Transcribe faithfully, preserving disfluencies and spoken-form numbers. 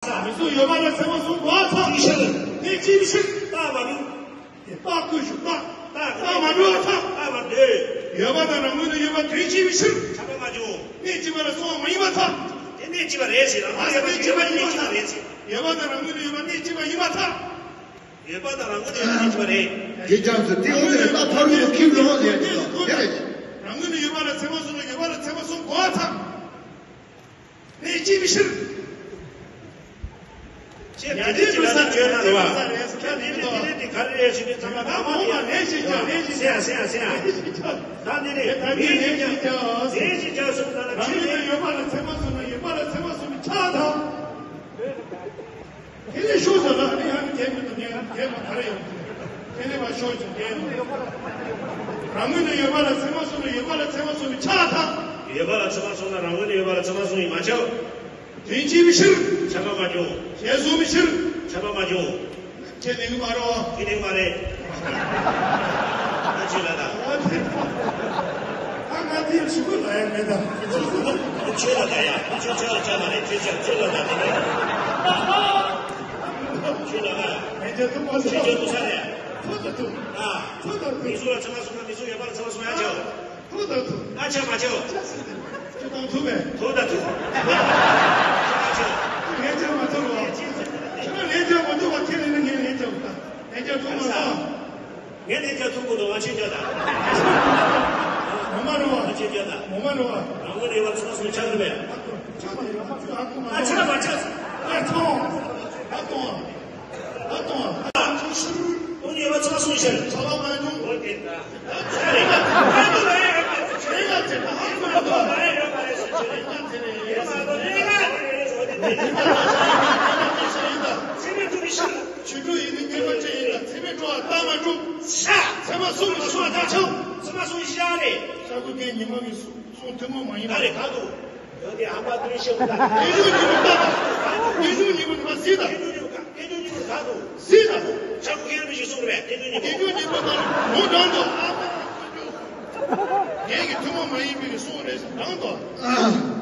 མི་གསུང་ཡོད་པ་ལ་ཚད་མ་གསུམ་གོ་བ་ཚང་། ཅི་ཕྱིར། གནས་ཅི་ཕྱིར། རྟག་མ་གྲུབ། རྟག་བཀོད་ཤོག་རྟག་རྟག་མ་གྲུབ་པར་ཐལ། རྟག་པར་འདོད། ཡོད་པ་དང་རང་ངོས་ནས་ཡོད་པ་དོན་གཅིག་པའི་ཕྱིར། ཁྱབ་པ་མ་བྱུང་། གནས་གཅིག་པ་ལ་སོང་བ་མ་ཡིན་པར་ཐལ། དེ་གནས་གཅིག་པ་རེད་ཟེར། རང་ངོས་ཡོད་པ་གནས་གཅིག་པ་ཡིན་པར་ཐལ། ཡོད་པ་དང་རང་ངོས་ནས་ཡོད་པ་གནས་གཅིག་པ་ཡིན་པར་ཐལ། ཡོད་པ་དང་རང་ངོས་ནས་ཡོད་པ་གནས་གཅིག་པ་རེད། དེ་ཙམ་དུ་དེ་ངོས་ནས་ད་ཕ་རོལ་ཏུ་ཁྱེར་རོ་ལས་དེ་རེད། རང་ངོས་ནས་ཡོད་པ་ལ་ཚད་མ་གསུམ་ལ་ཡོད་པ་ལ་ཚད་མ་གསུམ་གོ་བ་ཚང་། གནས་གཅིག་པའི་ཕྱིར། ཅེས་ཡ་དེ་ཅི་ལ་བརྗོད་ན་རེ་བ། ཁྱོད་ནི་དེ་ནི་དེ་ག་རེ་རེད་ཞུ་དུས་ཚང་མ་ད་མོ་མ་ནས་ཞིག་ཀྱང་ནས་ཞིག་ཀྱང་ཟེར་ཡ་ཟེར་ཡ་ཟེར་ཡ། ད་འདི་ནི་མི་ཞིག་ཀྱང་ནས་ཞིག་ཀྱང་གསུངས་ན་ལ་ཁྱོད་ནི་ཡོད་པ་ལ་ཚད་མ་གསུམ་ན་ཡོད་པ་ལ་ཚད་མ་གསུམ་ཆགས་དང་། དེ་ནས་ཤོག་ཟེར་ན་ནི་ཡང་རྒྱལ་མི་དང་རྒྱལ་རྒྱལ་མ་ག་རེ་ཡོང་དེ་ནས་མ་ཤོག་ཅིག་རྒྱལ་མི་རང་ངོས་ནས་ཡོད་པ་ལ་ཚད་མ་གསུམ་ན་ཡོད་པ་ལ་ཚད་མ་གསུམ་ཆགས་དང་། ཡོད་པ་ལ་ཚད་མ་གསུམ་ན་རང་ངོས་ནས་ཡོད་པ་ལ་ཚད་མ་གསུམ་ཡིན་མ་ཆགས། དོན་གཅིག་པའི་ཕྱིར། ཁྱབ་པ་མ་བྱུང་། ཞེས་གསུངས་པའི་ཕྱིར། ཁྱབ་པ་མ་བྱུང་། ཁྱེད་ལེགས་མ་རོ། ཁྱེད་ལེགས་མ་རེད། ཨ་ཆོས་ལ་ད། ཨ་ང་དེར་ཞུ་གི་ལ་ཡ་མེད་ད། ཆོས་ལ་ད་ཡ། ཆོས་ཆོས་ལ་ཆ་མ་རེད། ཆོས་ཆོས་ཆོས་ལ་ད་དེ་རེད། ཆོས་ལ་ད། མེད་ཆོས་ཐུབ་མ་ཆོས་ཆོས་ཐུབ་ས་རེད། ཐུབ་ད་ཐུབ། ཨ། ཐུབ་ད་ཐུབ། མི་གསུང་ལ་ཚང་མ་གསུང་ན་མི་གསུང་ཡོད་པ་ལ་ཚང་མ་གསུང་ཡ་ཆོག་ཐུབ་དང་ཐུབ། ཨ་ཆ་མ་ཆོག་ཆ་སྲིད་དེ། ཆུ་དང་ཐུབ་པས། ཐུབ་དང་ཐུབ། ངས་ཆ་མ་ཐུབ་རོགས། ཁྱེད་རང་ལན་ཆ་མ་ཐུབ་པ་ཁྱེད་ལན་ངས་ལན་ཆ་མ་ཐུབ། ལན་ཆ་ཐུབ་མ་ཐུབ། ངས་ལན་ཆ་ཐུབ་དགོས་འདུག་ང་ཆོས་ཆོས་དང་། ངོ་མ་རོགས། ང་ཆོས་ཆོས་དང་། ངོ་མ་རོགས། རང་ངོས་ནས་ཡོད་པ་ཚང་མ་ཆགས་ཐུབ་པས། ཆ་མ་ཡོད་པ་ཆ་ཨ་ཁུ་མ། ཨ་ཆ་མ་ཆགས། ཨ་ཐོང་། ཨ་ཐོང་། ཨ་ཐོང་། ཨ་ཐོང་། ཨ་ཐོང་། ཨུ་ཉེ་བ་ཚོགས་སུ་ཞལ། ཚོགས་མ་ཉུང་། འོ་དེ་ལྟ། ཆོས་དྲུག་ཡིན་ནི་ཉེས་པ་ཅན་ཡིན་ལ་ཚད་མས་སྤྲོ་བ་རྟགས་མ་གྲུབ། ཤ། ཚད་མ་གསུམ་ལ་སོགས་དག་ཆོག་ཚད་མ་གསུམ་བཞག་རེད། ཤ་ཁུ་ཁའི་ཉི་མ་གི་གསུང་གསུང་ཐུན་མོང་མ་ཡིན་པ་རེད། ག་རེ་ག་འདུག་ཡོད་དེ་ཨ་མ་དུ་རེ་ཤེས་ག་དེ་ཉུང་ཉི་མ་ད་དེ་ཉུང་ཉི་མ་ནི་མ་སྲིད་ད། དེ་ཉུང་ཉི་མ་ག་དེ་ཉུང་ཉི་མ་ག་འདུག་སྲིད་ད། ཤ་ཁུ་ཁའི་མི་ཞིག་གསུང་རེད། དེ་ཉུང་ཉི་མ་དེ་ཉུང་ཉི་མ་ད་མོ་འདྲ་འདུག་ངེད་ཀྱི་ཐུན་མོང་མ་ཡིན་པའི་གསུང་རེད་འདྲ་འདུག